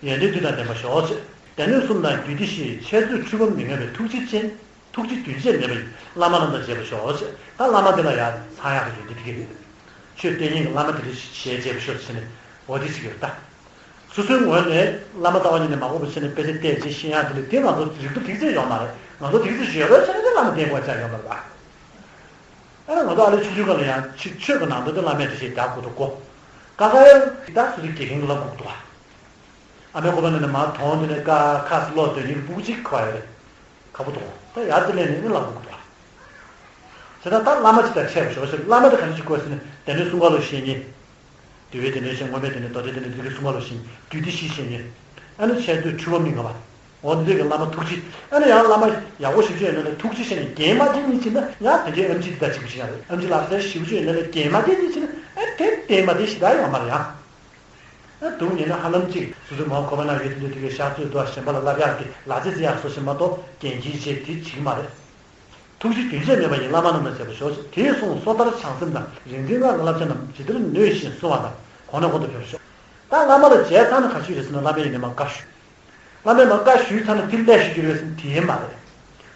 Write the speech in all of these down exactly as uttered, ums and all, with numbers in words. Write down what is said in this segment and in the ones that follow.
ཡོན་ཏན་བདུན་དང་ལྡན་པར་ཤོག་ཅེས། སྡེ་སྣོད་གསུམ་དང་རྒྱུད་སྡེ་བཞི། འཆད་རྩོད་འཁྲུལ་པ་མི་མངའ་བའི་ཐུགས་རྗེ་ཅན། ཐུགས་རྗེ་རྒྱུན་ཆད་མེད་པ་ཡིས་བླ་མ་རྣམས་དང་མཇལ་བར་ཤོག་ཅེས། ད་བླ་མ་དེ་ལ་ཡང་ཚང་ཡག་གི་ཡོན་ཏན་དེ་གས་རེད། ཆོས་སྟོན་མཁན་གྱི་བླ་མ་དེ་འདྲ་ཞིག་མཇལ་བར་ཤོག་ཅེས་ནས་འོ་དེ་ཞིག་ཡོད་ད། སོ་སོའི་ངོས་ནས་བླ་མ་རྩ་བ་ཉིད་ནས་མ་གོ་བ་བྱས་ནས་དཔེ་ཆ་བལྟས་རྗེས་ཤེས་ཡག་དེ་ལས་དེ་ང་ཚོ་རིག་སྟོབས་དེ་ཚོ་ཡོད་མ་རེད། ང་ཚོ་དེ་ཚོ་ཡོད་རེད་བྱས་ན་དེ་བླ་མ་བསྟེན་དགོས་ཅག་ཡོད་མ་རེད་པ། ཨ་ནི་ང་ཚོ་ཨ་ལེ་ཆུང་ཆུང་སྒང་ལ་ཡང་ཆོས་ཆོས་ཀྱི་ནང་དོན་དེ་བླ་མས་དེ་བཤད་རྒྱག་དགོས་འདུག་གོ། ཀ་ཁ་ཡང་ད་སོ་སོའི་དགེ་རྒན་གྱིས་བསླབ་དགོས་འདུག་བ། ཨ་མའི་ཁོ་པ་ནས་ནས་མར་དོང་དེ་ནས་ཀ་ཁ་སི་ཀློག་འདོན་ནི་སྤུ་གུ་གཅིག་ཁོ་ཡོད་རེད། ཁ་པོ་དོང་ད་ཡར་དེ་ལས་ནས་ནི་བསླབ་དགོས་འདུག་བ། དེ་ལྟར་ད་བླ་མ་ཅིག་དང་འཕྲད་པ་ཞོག་ཞེས་བླ་མ་དེ་ག་འདྲ་ཞིག་དགོས་ཟེར་ན་སྡེ་སྣོད་གསུམ་ཀ་ལོ་ཤེས་མཁན། འདུལ་བའི་སྡེ་སྣོད་ཤེས། མངོན་པའི་སྡེ་སྣོད། མདོ་སྡེའི་སྡེ་སྣོད། འདི་གའི་གསུང་བ་ལོ་ཞིང་རྒྱུད་སྡེ་བཞི་ཤེས་ནས། ཨ་ནི་འཆད་རྩོད་འཁྲུལ་པ་མི་མངའ་བ། འོ་འདི་གི་བླ་མ་ཐུགས་རྗེ། ཨ་ནི་ཡང་བླ་མ་ཡག་པོ་ཞེ་པོ་ཅིག་ཡོད་ན་ལས་ཐུགས་རྗེ་ཤེས་ནས་རྒན་མ་རྒན་གཉིས་ཕྱིན་ན་ཡང་དེ་འདྲའི་ཨེམ་ཆི་འདི་དང་གཅིག་པ་ཞིག་ཡང་རེད། ཨེམ་ཆི་ལག་རྩལ་ཞེ་པོ་ཅིག་ཡོད་ན་ལས་རྒན་མ་རྒན་གཉིས་ཕྱིན་ན་ཨ་དེ་རྟེན་མ་རྟེན་ཞིག་ད་ཡོད་མ་རེད་ཡང་། ཨ་སྡུག་ཉེས་ན་ཧ་ལམ་ཅིག་སོ་སོའི་མ་ཁོ་པ་ན་ཡོད་དེ་འདྲ་དེ་གའི་ཤག་རྩོད་དུ་གཞན་པ་ལ་བསླབ་ཡག་གི་ལག་རྩལ་རྩི་ཡག་སོགས་ཤིག་མ་གཏོགས་རྒན་གྱིས་བྱེད་དེ་བྱེད་ཀྱི་མ་རེད། ཐུགས་རྗེ་རྒྱུན་ཆད་མེད་པ་ཡིས་བླ་མ་རྣམས་དང་མཇལ་བར་ཤོག་ཅིག་དེས་གསུངས་སོ་ཐར་བྱང་སེམས་དང་རིག་འཛིན་སྔགས་ཀྱི་བསླབ་བྱ་རྣམས་ཇི་ལྟར་ནུས་བཞིན་གསུང་བ་དང་གོང་ནས་གོང་དུ་འཕེལ་བར་ཤོག་ད་བླ་མ་ལ་མཇལ་ཚར་ན་ག་ཞུས་རེད་ཟེར་ན་བླ་མས་ཡིན་ནས་མར་བཀའ་ཞུས། བླ་མས་མར་བཀའ་ཞུས་ཚར་ན་དེ་ལས་ཞུ་རྒྱུ་རེད་ཟེར་ན་དེ་ཡིན་མ་རེད།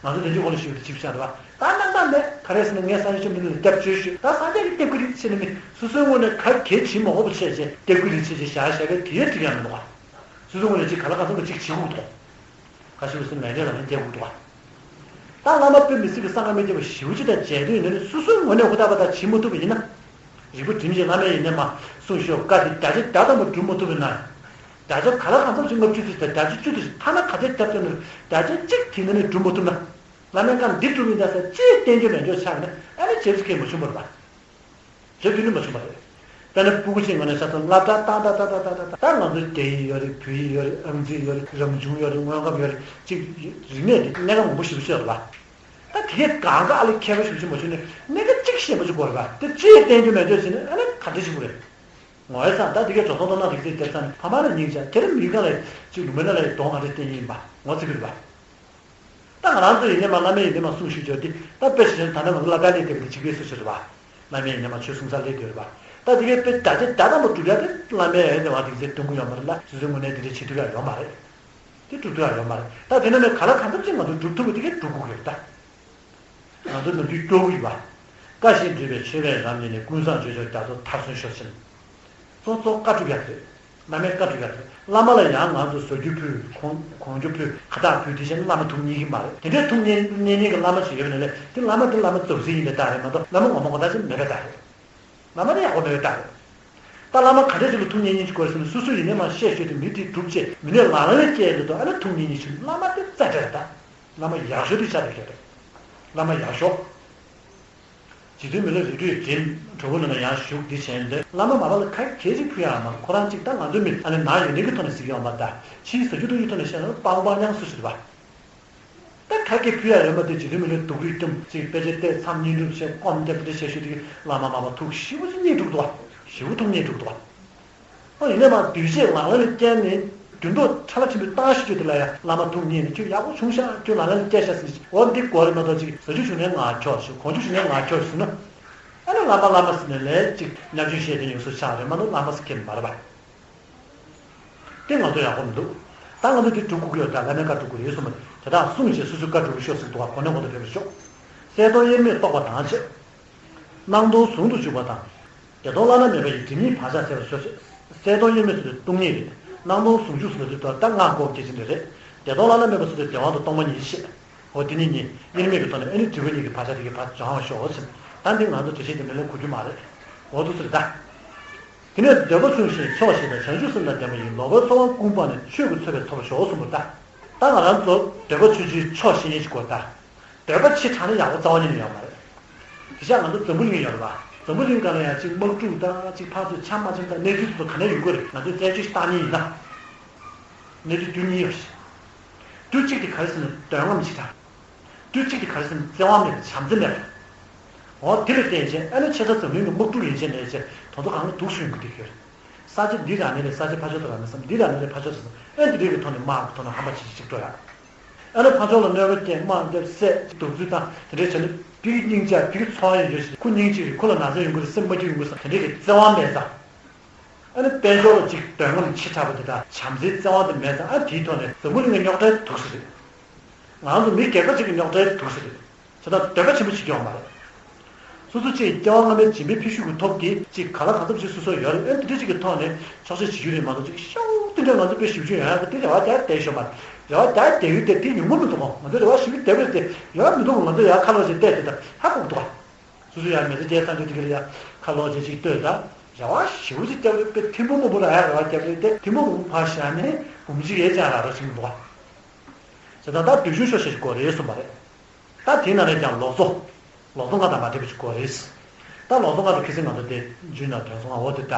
ང་ཚོ་དེ་ཚོའི་ཁོ་ལ་ཞུ་རྒྱུ་དེ་ཅིག་བཤད་རེད་བ། ད་ནང་ད་མེད་ག་རེ་ཟེར་ན་ངས་སངས་རྒྱས་བཅོམ་ལྡན་འདས་ལ་སྐྱབས་བཅོལ་ཞུས། ད་སངས་རྒྱས་ཀྱིས་སྟེར་དགོས་རེད་ཟེར་ནས་མི་སོ་སོའི་ངོས་ནས་ག་གལ་ཆེ་མ་འོས་པ་བྱས་བྱས་སྟེར་དགོས་རེད་ཟེར་བྱས་བཞག་བཞག་པས་དེ་ཡས་འགྲིག་ཡག་མི་འདུག་ག་སོ་སོའི་ངོས་ནས་ཅིག་ག་ལ་གང་འཚམ་པ་ཅིག་བྱེད་དགོས་འདུག་ག་ཞུ་ཟེར་ན་ལས་འབྲས་ལ་ནི་སྐྱེ་དགོས་འདུག་ག་ད་བླ་མ་དཔེ་མི་སྲིད་ཀྱི་གསང་སྔགས་མི་སྐྱེ་བ་ཞེ་པོ་ཅིག་དང་མཇལ་དུས་ཡིན་ན་ནི་སོ་སོའི་ངོས་ནས་ཧུར་ཐག་པ་དང་བྱེད་མ་ཐུབ་པ་ཡིན་ན། རིག་པ་སྒྲིམ་ཞིང་བླ་མས་ཡིན་ནས་མར་གསུངས་ཤོག་བཀའ་དེ་བརྒྱ་ཆ་བརྒྱ་ཐམ་པ་སྒྲུབ་མ་ཐུབ་པ་ཡིན་ན། བརྒྱ་ཆ་ག་ལ་གང་འཚམ་ཞིག་ལྔ་བཅུ་ཙམ་དང་བརྒྱ་ཆ་བཅུ་ཙམ་ཞིག་ཐ་ན་ག་ཚད་བརྒྱབ་ཙམ་ནས་བརྒྱ་ཆ་གཅིག་དེ་ནས་ནི་སྒྲུབ་མ་ཐུབ་ན། བླ་མའི་བཀའ་འདི་སྒྲུབ་ཡིན་ད་ཟེར་ཅིག་བསྟན་རྒྱུ་མེད་འཇོག་ཆགས་ན་ཨ་ནི་བྱེད་ཚུལ་གལ་མ་བྱུང་བ་རེད་པ། བྱེད་ཐུབ་ནི་མ་བྱུང་བ་རེད། དཔེར་ན་སྤུ་གུ་ཆེན་ངོས་ནས་ས་ཐོག་སློབ་གྲྭ་ཏག་ཏག་ཏག་ཏག་ཏག་ཏག་ད་ང་ཚོའི་རྒྱ་ཡིག་ཡོད་རེད། བོད་ཡིག་ཡོད་རེད། ཨང་རྩིས་ཡོད་རེད། རང་གཞུང་ཡོད་རེད། དངོས་ཁམས་ཡོད་རེད། ཅིག་རིག་གནས་དེ་གནད་འགག་མང་པོ་ཞིག་ཤོད་རེད་པ། ད་དེ་གས་གང་ག་ཨ་ལེ་མཁས་པ་ཞིག་ཅིག་མ་བྱུང་ནས་གནད་འགག་གཅིག་ཤེས་མ་བྱུང་དགོས་རེད་པ། དེ་ཅིག་བསྟན་རྒྱུ་མེད་འཇོག་བྱས་ནས་ཨ་ལེ་ག་འདྲ་ཞིག་དགོས་རེད། ངོ་ཡ་ཚང་ད་དེ་གས་འགྲོ་སོང་གཏོང་སྟངས་དེ་གས་དེར་ཚང་ནས་ཕ་མ་ལ་སྙིང་རྗེ་དེ་ལ་མི་གང་ལ་ཅིག་ལུང་པའི་ནང་ལ་གདོང་ག་འདྲ་བསྟན་གྱི་ཡིན་པ་ངོ་ཚ་གི་རེད་པ། ད་ང་རང་ཚོ་ཡིན་ནས་མ་བླ་མས་ཡིན་ནས་མ་གསུང་ཞུས་ཀྱང་དེ་ད་དཔེ་ཞིག་ད་ནས་མ་བླ་དཀར་ལས་དེ་བ་དེ་གཅིག་པའི་སུ་ཞིག་རེད་པ། བླ་མས་ཡིན་ནས་མ་ཆོས་གསུང་ས་ལས་དེ་རེད་པ། ད་དེ་གའི་དཔེ་ད་ཆ་ད་དང་པོ་སྒྲུབ་ཡ་དེ་བླ་མས་ཡིན་ནས་བ་དེ་ཚེ་སྟོན་གི་ཡོད་མ་རེད་ལ་སོ་སོའི་ངོས་ནས་དེ་འདྲ་བྱེད་ཐུབ་ཡ་ཡོད་མ་རེད། དེ་སྒྲུབ་ཐུབ་ཡ་ཡོད་མ་རེད། ད་དེ་ནས་མས་ག་ལ་གང་འཚམ་ཅིག་ང་ཚོ་སྒྲུབ་ཐུབ་པ་དེ་གའི་སྒྲུབ་དགོས་ཀྱི་རེད་ད། ང་ཚོ་ནམ་རྒྱུན་སྐྱོ་པོ་ཡིན་པ། བཀའ་བཞིན་སྒྲུབ་པའི་ཆོས་པའི་ལམ་ཡིན་ནས། ཀུན་བཟང་སྤྱོད་མཆོག་རྒྱ་མཚོ་མཐར་སོན་ཤོག་ཅིག་གཙོ་གཙོ་བཀའ་སྒྲུབ་ཡག་རེད། བླ་མའི་བཀའ་སྒྲུབ་ཡག་རེད། བླ་མ་ལ་ཡང་ང་ཚོ་ཟ་རྒྱུ་ཕུལ། གོང་གོང་རྒྱུ་ཕུལ། ཁ་བཏགས་ཕུལ། དེ་བཞིན་བླ་མ་ཐུགས་མཉེས་ཀྱི་མ་རེད། དེ་འདྲའི་ཐུགས་མཉེས་མཉེས་མཉེས་ཀྱི་བླ་མ་ཞིག་ཡོད་པ་ན་ལས་དེ་བླ་མ་དེ་བླ་མ་རྫོགས་ཟིན་ཡིན་པའི་རྟགས་རེད་མ་གཏོགས་བླ་མ་ངོ་མ་ངོ་ཐག་ཆོད་མེད་པའི་རྟགས་རེད། བླ་མ་དེ་ཡག་པོ་མེད་པའི་རྟགས་རེད། ད་བླ་མ་ག་འདྲ་ཞིག་ལ་ཐུགས་མཉེས་མཉེས་ཀྱི་སྐོར་ཟེར་ན་སོ་སོ་ཡིན་ནས་མ་བཤད་ཤོད་དེ་མི་དེ་སྒྲུབ་བྱེད་མི་ནས་ལང་ལ་ལས་སྐྱེས་འདུག་ཨ་ན་ཐུགས་མཉེས་མཉེས་ཞིག་བླ་མ་དེ་རྩ་འདྲ་རེད་ད། བླ་མ་ཡག་ཤོས་དེ་ཆགས་བསྡད་ཤོད་རེད། བླ་མ་ཡག་ཤོས། རྗེ་བཙུན་མི་ལ་རི་ཁྲོད་འདྲེན་གྲོགས་པོ་ནང་ན་ཡང་བཞུགས་འདི་བྱས་འདི་བླ་མ་མ་པ་ལ་ཁ་གྱེས་ཅིག་ཕུལ་ཡག་མ་ཁོ་རང་གཅིག་ད་ང་ཚོ་མི་ཨ་ནི་ན་ཡོད་ནི་གི་ཐོག་ནས་གཟིགས་ཡོང་བ་ད་ཕྱིའི་ཟ་རྒྱུ་འཐུང་རྒྱུ་ཐོག་ནས་བཤད་ན་སྤང་སྤང་ཉང་སུ་ཞིག་རེད་པ། ད་ཁ་གྱེས་ཕུལ་ཡག་ཡོད་མ་དེ་རྗེ་བཙུན་མི་ལ་སྡུག་རུས་བཏུམ་ཅིག་དཔེ་ཆ་བལྟས་མཚམས་བསྙེན་སྒྲུབ་བྱས་སྐོམ་སྟེར་དེ་བྱས་ཞུ་དེ་གི་བླ་མ་མ་པ་ཐུགས་ཞེ་པོ་ཅིག་མཉེས་འགྲོ་གི་འདུག་བ། ཞེ་པོ་ཐུགས་མཉེས་འགྲོ་གི་འདུག་བ། ཨོ་ཡིན་ནས་མ་འདུས་བྱས་ལང་ལ་ལ་བསྐྱལ་ནས་དུད་འགྲོ་ཁྲ་ལ་ཆེན་པོའི་གཏམ་ཞིག་བརྗོད་དེ་ལ་ཡང་བླ་མ་ཐུགས་མཉེས་ནས་ཁྱོད་ཡག་པོ་བྱུང་ཤག་ཁྱོད་ལང་ལ་ལ་བསྐྱལ་ཤག་ཟེར་ནས་ཨོ་འདི་གོ་རེ་མ་གཏོགས་ཅིག་ཟ་རྒྱུ་བྱུང་ནས་ང་ཁྱོག་ཞིག་གོན་རྒྱུ་བྱུང་ནས་ང་ཁྱོག་ཞིག་ཟེར་ན། ཨ་ནི་བླ་མ་བླ་མ་ཟེར་ནས་ལས་ཅིག་བརྙས་བཅོས་བཤད་དེ་ཡོང་སྲོལ་ཆགས་རེད་མ་གཏོགས་བླ་མ་ཟེར་མཁན་མ་རེད་པ། དེ་ང་ཚོ་ཡག་པོ་མི་འདུག་ད་ང་ཚོ་དེ་སྒྲུབ་དགོས་ཀྱི་ཡོད་ད་བླ་མའི་བཀའ་སྒྲུབ་དགོས་ཡོད་སོ་མ་དེ་དག་གསུངས་བྱས་སོ་སོའི་བཀའ་སྒྲུབ་ཤོག་ཟེར་འདུག་བ་གོ་ནས་གོ་ཐོག་ཕེབས་ཤོག་གསལ་སྟོང་དབྱེར་མེད་རྟོགས་པ་དང་བཅས། སྣང་སྟོང་ཟུང་དུ་འཇུག་པ་དང་། བདེ་སྟོང་བླ་ན་མེད་པ་ཡི་སྒྲིབ་གཉིས་བག་ཆགས་སེལ་བར་ཤོག་ཅེས། གསལ་སྟོང་དབྱེར་མེད་ཟེར་དུས་སྟོང་ཉིད་རེད། སྣང་སྟོང་ཟུང་འཇུག་ཟེར་དུས་ད་ལྟ་སྔགས་སྐོར་སྐད་ཆ་འདི་རེད། བདེ་སྟོང་བླ་ན་མེད་པ་ཟེར་དུས་བདེ་དབང་དང་སྟོང་པ་ཉིད་བཤད། འོ་དེ་གཉིས་གཉིས་དབྱེར་མེད་ཀྱི་ཐོག་ནས་ཨ་ནི་སྒྲིབ་པ་གཉིས་ཀྱི་བག་ཆགས་དེ་གི་བག་སྦྱང་བར་ཤོག་ཟེར། ད་འདི་ང་ཚོ་འགྲེལ་བཤད་དེ་མི་ལ་གོ་རྒྱུ་མ་རེད། འོ་འདུག་ཟེར་ད། དེ་ནས་འདོད་པ་ཆུང་ཞིང་ཆོག་ཤེས་དང་བྱང་ཆུབ་སེམས་དང་ལྡན་པ་ཡིས། ལོག་པའི་ཚོར་བ་ཀུན་སྤངས་ནས། ཆོས་ཀྱི་ཚོགས་པའི་ཚོགས་པར་ཤོག་གསུངས་པ་ད། ད་ང་རང་ཚོ་འདོད་པ་ཆུང་ཆུང་ཆོག་ཤེས་ཡིན་ཞིག་གོ་ད། འདོད་པ་ཆེ་དྲགས་ན་ཡག་པོ་རྩ་བ་ཉིད་ནས་ཡོད་མ་རེད། དེ་ཤག་ང་ཚོ་འཛམ་བུ་གླིང་ཡོད་རེད་པ། འཛམ་བུ་གླིང་སྒང་ལ་ཡང་གཅིག་དམག་འཁྲུག་དང་གཅིག་ཕར་ཚུར་ཆ་མ་འཆམ་དང་གནས་ཚུལ་དེ་ཚོ་ག་ནས་ཡོང་གི་རེད། ང་ཚོས་རྩད་གཅོད་ཞིག་བཏང་མཁན་ཡིན་ན། གནས་ཚུལ་རྒྱུ་གཉིས་ཡོད་རེད། རྒྱུ་གཅིག་དེ་ག་རེ་ཟེར་ན་འདོད་རྔམ་ཆེ་དྲགས། རྒྱུ་གཅིག་དེ་ག་རེ་ཟེར་ན་བརྩེ་བ་མེད་པ་བྱམས་བརྩེ་མེད་པ། འོ་དེ་ལ་བརྟེན་བྱས་ཨ་ནི་ཆེ་ས་འཛམ་གླིང་གི་དམག་འཁྲུག་ཡན་ཆད་ནས་བྱས་དེ་ཚོ་གང་ལ་སྡུག་སུ་ཡོང་གི་དེ་ཁྱོད། ས་ཆ་འདི་རག་ནས་ལས་ས་ཆ་ཕར་ཕྱོགས་དུ་རག་ན་བསམ། འདི་རག་ནས་ལས་ཕར་ཕྱོགས་དུ་བསམ། ཨེ་འདི་རིགས་ཀྱི་ཐོག་ནས་དམག་གི་ཐོག་ནས་ཧམ་པ་ཆེ་ཆེ་གཅིག་འགྲོ་ཡག་ཨ་ནི་ཕར་ཕྱོགས་ལ་གནོད་པ་བསྐྱལ་དམག་འདེབས་བསད་སྡུག་སྦྱོང་བཏང་དེ་འདྲས་བྱས་ན་དེ་གི་སྙིང་རྗེ་དེ་གི་ཚོར་བ་ཡོད་ཞིག་ཁོ་སྙིང་རྗེ་རེད། ཁོ་ལ་ན་ཚ་ཡོང་གི་རེད། སེམས་མ་སྐྱིད་ཡོང་གི་རེད་བསམ་དེ་འདྲས་ཀྱི་བརྩེ་བ་མེད་ཙང་། ཨ་ནི་དཔལ་འབྱོར་ཅིག་འདོད་རྔམ་ཆེ་དྲགས་པ་དེ་དང་བྱམས་བརྩེའི་བརྩེ་བ་དེ་མེད་ཙང་། ཨ་དེའི་ཐོག་ནས་འཛམ་བུ་གླིང་གི་རྙོག་དྲའི་དུག་སེལ་རེད། ང་ཚོ་མི་སྒེར་པ་ཅིག་གི་རྙོག་དྲའི་དུག་སེལ་རེད། བྱས་ཙང་འདོད་པ་ཆེན་པོ་བྱེད་ཀྱི་ཡོད་མ་རེད། སོ་སོ་ཅིག་སྐྱེ་བ་སྔ་མའི་སྦྱིན་པའི་འཕེལ་ཤུགས་ཀྱི་ཐོག་གིས་ཅིག་ག་ལ་གང་འཚམ་ཞིག་སོ་སོར་ཡོད་རེད། ཨ་དེ་འདྲ་ཅིག་གི་ཐོག་ནས་ཆོག་ཤེས་བྱེད་རྒྱུ་རེད་མ་གཏོགས། ཅིག་ཤོག་དེ་འདྲ་ང་ཚོ་དཔེ་ཞེ་པོ་ཅིག་ཡོང་ཡག་གི་དེ་རེ་བ་རྒྱག་བསྡད་ཤོག་མ་རེད། རེ་བ་རྒྱག་བསྡད་ཡོད་དེ་དེ་ཉུང་མ་མི་འདུག་གོ། ང་ཚོ་རེ་བ་ཞེ་པོ་བསྡད་པ་རེད་དེ། ཡོད་མི་འདུག་ང་ཚོ་ཡར་ཁ་ལོག་ཅིག་བལྟས་དེ་དང་ཧ་གོ་གི་འདུག་ག། སོ་སོ་ཡང་མི་ཚེ་སྐྱེལ་ས་འདྲ་དེ་ག་ལ་ཡ་ཁ་ལོག་བྱེད་ཅིག་ལྟོས་དང་། རེ་བ་ཞེ་པོ་ཅིག་བརྒྱབ་རེད་པས། ཐེངས་མ་མང་པོ་ར་ཡ་རེ་བ་བརྒྱབ་རེད་དེ། ཐེངས་མ་མང་པོ་ཕར་བཞག་ནས་འབུམ་གཅིག་ཡས་ཀྱང་རག་རོགས་ཞིག་འདུག་བ། བྱས་ཙང་ད་བསྡུས་ཤུགས་ཤོག་ཤེས་དགོས་རེད་གསུངས་པ་རེད། ད་དེའི་ནང་ནས་ཀྱང་ལོ་གསོ། ལོ་གསོ་ལྔ་དང་མ་འདྲེས་པ་ཞིག་དགོས་རེད། ད་ལོ་གསོ་ལྔ་དེ་ཁ་སང་ང་ཚོ་དེ་རྒྱུན་ནང་དོན་ཚོ་ང་འོ་དེ་ལྟ།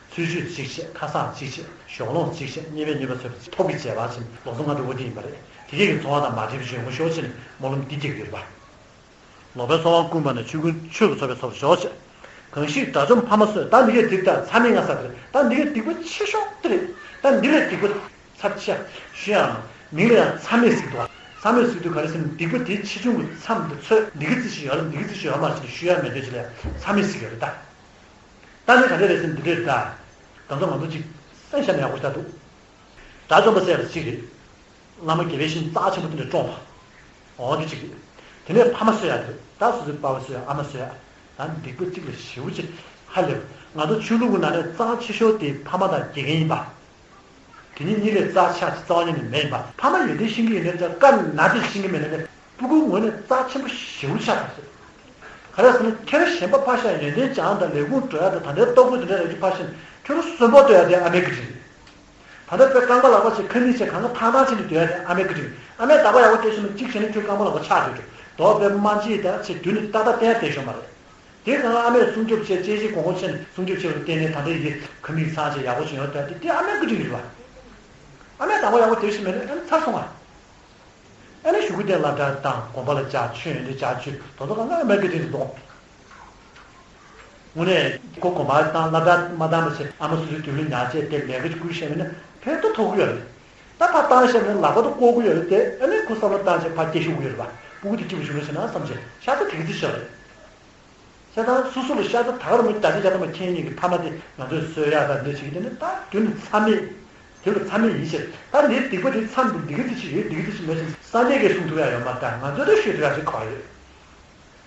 ཚུལ་འཆོས་གཅིག་བྱས། ཁ་སང་གཅིག་བྱས། ཞོགས་ལོང་གཅིག་བྱས། གཉིད་མེད་གཉིད་མ་ཚོད་པ་ཐོབ་ཀྱི་བྱས་པ་ཕྱིན། ལོ་གསོ་ལྔ་དེ་འོ་དེ་ཡིན་པ་རེད། དེ་གས་ཀྱི་འཚོ་བ་དང་མ་འདྲེས་པ་ཞིག་ཡོང་གི་ཤོག་ཅེས་ནས་སྨོན་ལམ་འདི་རྒྱག་གི་ཡོད་རེད་པ། ལོག་པའི་སྲོག་དབང་བསྐུམས་པ་ནས། ཆོས་ཀུན་ཆོས་ཀྱི་མཚོ་བས་འཚོ་བར་ཤོག་ཅེས། གང་ཞིག་དགྲ་བཅོམ་ཕ་མ་གསོས། ད་འདི་གས་འདི་ལྟར་མཚམས་མེད་ལྔ་ཟེར་དེ་རེད། ད་འདི་གས་སྡིག་པ་ཆེ་ཤོས་དེ་རེད། ད་འདི་ལས་སྡིག་པ་ཚབས་ཆེ་ཞུ་ཡང་མིང་ལ་ཡང་མཚམས་མེད་ཟེར་གྱི་འདུག་བ། མཚམས་མེད་ཟེར་དུས་ག་རེ་ཟེར་ན། སྡིག་པ་དེ་ཆེ་ཆུང་གི་མཚམས་དེ་ཚོད། འདི་ག་ཙམ་ཞིག་ཡོད་རེད། འདི་ག་ཙམ་ཞིག་ཡོད་མ་རེད་ཟེར་ནས་ཞུ་ཡ་མེད་དུས་ཅི་ལ་ཡང་མཚམས་མེད་ཟེར་གྱི་ཡོད་རེད་ད། ད་ནི་ག་འདྲ་རེད་ཟེར་ན་འདི་འདྲ་རེད་ད། ད་ཚོ་ང་ཚོ་ཅིག་སེམས་ཤ་ནས་ཡག་པོ་ཞིག་ལྟ་འདུག་དགྲ་བཅོམ་པ་བསད་པ་གཅིག་རེད། བླ་མ་དགེ་བའི་བཤེས་གཉེན་རྩ་ཆེན་པོ་དེ་འདྲ་བཀྲོངས་པ། འོ་དེ་གཅིག་རེད། དེ་ནས་ཕ་མ་གསོད་ཡ་དེ་རེད། ད་སོ་སོའི་པ་ཕ་གསོད་ཡ། ཨ་མ་གསོད་ཡ། ད་སྡིག་པ་གཅིག་ལ་ཞེ་པོ་ཅིག་ཧ་ལས་པ། ང་ཚོ་ཆོས་ལུགས་ཀྱི་ནང་ནས་རྩ་ཆེ་ཤོས་དེ་ཕ་མ་དང་དགེ་རྒན་ཡིན་པ། དེ་གཉིས་གཉིས་ལས་རྩ་ཆེ་ཆེ་རྩ་བ་ཉིད་ནས་མེད་ཡིན་པ། ཕ་མ་ཡོན་ཏན་ཤེས་ཀྱི་ཡོད་ན་ཅང་དཀར་ནག་དེ་ཤེས་ཀྱི་མེད་ན་ནི་སྤུ་གུའི་ངོས་ནས་རྩ་ཆེན་པོ་ཞེ་པོ་ཆགས་པ་རེད། ག་རེ་ཟེར་ན་ཁྱེད་རང་གཞན་པ་ཕར་བཞག་ཡོན་ཏན་སྦྱང་དང་ལས་ཁུངས་འགྲོ་ཡ་དང་ད་ལྟའི་ལྟོ་གོས་དེ་འདྲ་རག་རྒྱུ་ཕར་བཞག་ནས་ཁྱོད་རང་གསོན་པོ་སྡོད་ཡ་དེ་ཨ་མའི་བཀའ་དྲིན་རེད། ད་ལྟ་དཔེ་རྐང་པ་ལག་པ་བྱས་ཁ་མིག་བྱས་གང་ག་ཐང་ཐང་བྱས་ནས་སྡོད་ཡ་དེ་ཨ་མའི་བཀའ་དྲིན་རེད། ཨ་མས་བདག་པོ་ཡག་པོ་བྱས་སོང་ན་གཅིག་བྱས་ན་ཁྱོད་རྐང་པ་ལག་པ་ཆག་སྡོད་འགྲོ། མདོག་དཔེ་མ་བྱས་ད་ཚེ་མདུན་ནས་ཏག་ཏག་བསྟན་ཡ་བསྡད་ཤོག་མ་རེད། དེ་སྒང་ཨ་མས་སྲུང་སྐྱོབ་བྱས། གཅེས་ཤིང་གོང་འོག་བྱས་ནས་སྲུང་སྐྱོབ་བྱས་པ་ལ་བརྟེན་ནས་ད་ལྟ་ཡི་ཁ་མིག་ཚང་བྱས་ཡག་པོ་བྱུང་ཡོད་ད། དེ་དེ་ཨ་མའི་བཀའ་དྲིན་རེད་བ། ཨ་མས་བདག་པོ་ཡག་པོ་བྱས་ཤིག་མེད་ན་ཨ་ནི་ཚར་སོང་ང་། ཨ་ནི་ཞུ་སྐུལ་དེ་སློབ་གྲྭ་བཏང་། དགོན་པ་ལ་བཅར། ཆོས་ཡོན་ཏན་བཅར། ཆོས་དོ་དོ་གང་ག་ཨ་མའི་བཀའ་དྲིན་རེད་དོ། དངོས་གནས་ཁོ་དགོན་པ་བཏང་། སློབ་གྲྭ་མ་བཏང་བ་བྱས་ཨ་མ་སོ་སོའི་དུས་ལ་ཉར་བྱས་དེ་ལས་ཀ་ཅིག་བསྐུལ་ཤེས་མེད་ན་ཕན་ཐོགས་ཐོགས་ཀྱི་ཡོད་རེད། ད་ཕར་བཏང་ཤེས་མེད་ན་ལག་པ་དང་བཀོག་གི་ཡོད་རེད་དེ། ཨ་ནི་ཁོ་བསམ་བློ་བཏང་བྱས་ཕར་སྐྱེལ་ཤོག་གི་ཡོད་རེད་པ། སྤུ་གུ་དེ་སྐྱིད་པོ་བྱུང་ན་ཟེར་ན་བསམ་བྱས་ཤ་ཚ་དེ་ག་ཚོད་ཤོར་རེད། བྱས་ཙང་སོ་སོ་ལ་ཤ་ཚ་ད་ག་རང་མོ་རྒྱ་ཆེ་རྒྱ་ཐ་མ་འཁྱེར་མཁན་གྱི་ཕ་མ་དེ་ང་ཚོས་གསོད་ཡག་དང་འདི་བྱེད་ཀྱི་དེ་ནི་ད་དོན་ནི་མཚམས་མེད། དེ་ལ་མཚམས་མེད་ཡིན་ཕྱིར། ད་ནི་སྡིག་པ་དེ་མཚམས་འདུག་འདི་ག་ཚོད་ཅིག་ཡོད། འདི་ག་ཚོད་ཅིག་མེད་ཟེར་སངས་རྒྱས་ཀྱིས་གསུང་ཐུབ་ཡག་ཡོད་མ་རེད། ད་ང་ཚོས་ད་ཤོད་ཐུབ་ཡག་ཅིག་ག་པར་ཡོད།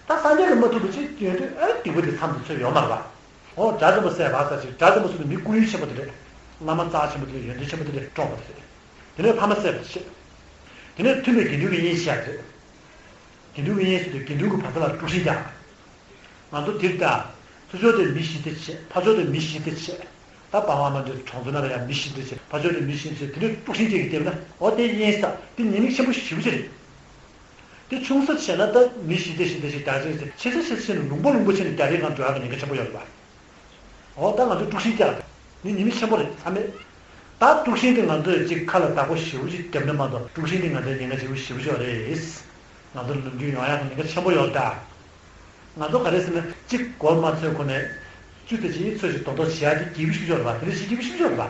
ད་སངས་རྒྱས་ཀྱིས་མ་ཐུབ་པ་ཅིག་ཡོད་དུས་ཨ་སྡིག་པ་དེ་མཚམས་དུ་ཚུད་ཡོད་མ་རེད་པ། འོ་དགྲ་བཅོམ་པ་བསད་པ་ཟེར་ཅིག་དགྲ་བཅོམ་པ་ཟེར་དུས་མི་སྐུ་ཡོན་ཆེན་པོ་དེ་རེད། བླ་མ་རྩ་ཆེན་པོ་དེ་རེད། ཡོན་ཏན་ཆེན་པོ་དེ་རེད། བཀྲོངས་པ་དེ་རེད། དེ་ནས་ཕ་མ་བསད་པ་བྱེད། དེ་ནས་མཐུན་པའི་དགེ་འདུན་གྱི་དབྱེན་བྱས་རེད། དགེ་འདུན་གྱི་དབྱེན་ཟེར་དུས་དགེ་འདུན་གྱི་བར་མཚམས་ལ་དཀྲུག་ཤིང་རྒྱག་ང་ཚོ་འདིར་ལྟ། ཚུར་ཕྱོགས་དེ་མི་ཞི་བདེ་བྱེད། ཕར་ཕྱོགས་དེ་མི་ཞི་བདེ་བྱེད། ད་པ་ཝང་མ་འདི་གྲོང་ཚོ་ནང་ལ་ཡང་མི་ཞི་བདེ་བྱེད། ཕར་ཕྱོགས་དེ་མི་ཞི་བདེ་བྱེད། དེ་འདྲའི་དཀྲུག་ཤིང་ཅིག་གིས་བསྡད་ན་འོ་དེ་དབྱེན་ས་དེ་ཉེས་དམིགས་ཆེན་པོ་ཞེ་པོ་ཅིག་རེད། དེ་ཆུང་ས་བྱས་ན་ད་མི་ཞི་བདེ་ཞི་བདེ་ཞིག་ད་རེས་ཟེར་ཆེ་ས་ཆེ་ས་ཆེ་ནས་ལུང་པ་ལུང་པ་ཆེ་ནས་རྒྱ་རིགས་གང་འགྲོ་ཡག་གི་ཉེན་ཁ་ཆེན་པོ་ཡོད་རེད་པ། འོ་ད་ང་ཚོས་དཀྲུག་ཤིང་རྒྱག་ནི་ཉེས་དམིགས་ཆེན་པོ་རེད། མཚམས་མེད། ད་དཀྲུག་ཤིང་དེ་ང་ཚོས་ཅིག་ཁ་ལ་བདག་པོ་ཞེ་པོ་ཅིག་བརྒྱབ་ན་མ་གཏོགས། དཀྲུག་ཤིང་དེ་ང་ཚོའི་ཉེན་ཁ་ཆེ་པོ་ཞེ་པོ་ཅིག་ཡོད་རེད། ང་ཚོ་ལ་ནམ་རྒྱུན་ཡོང་ཡག་གི་ཉེན་ཁ་ཆེན་པོ་ཡོད་རེད་ད། ང་ཚོ་ག་རེ་ཟེར་ན་གཅིག་མགོ་མ་ཚོས་གོང་ནས་བཅུ་དེ་ཅིག་ཚོས་ཅིག་རྡོག་རྡོག་བྱེད་ཡག་དེ་སྐྱིད་པོ་ཞིག་ཡོད་རེད་པ། དེ་འདྲ་ཞིག་སྐྱིད་པོ་ཞིག་ཡོད་རེད་པ།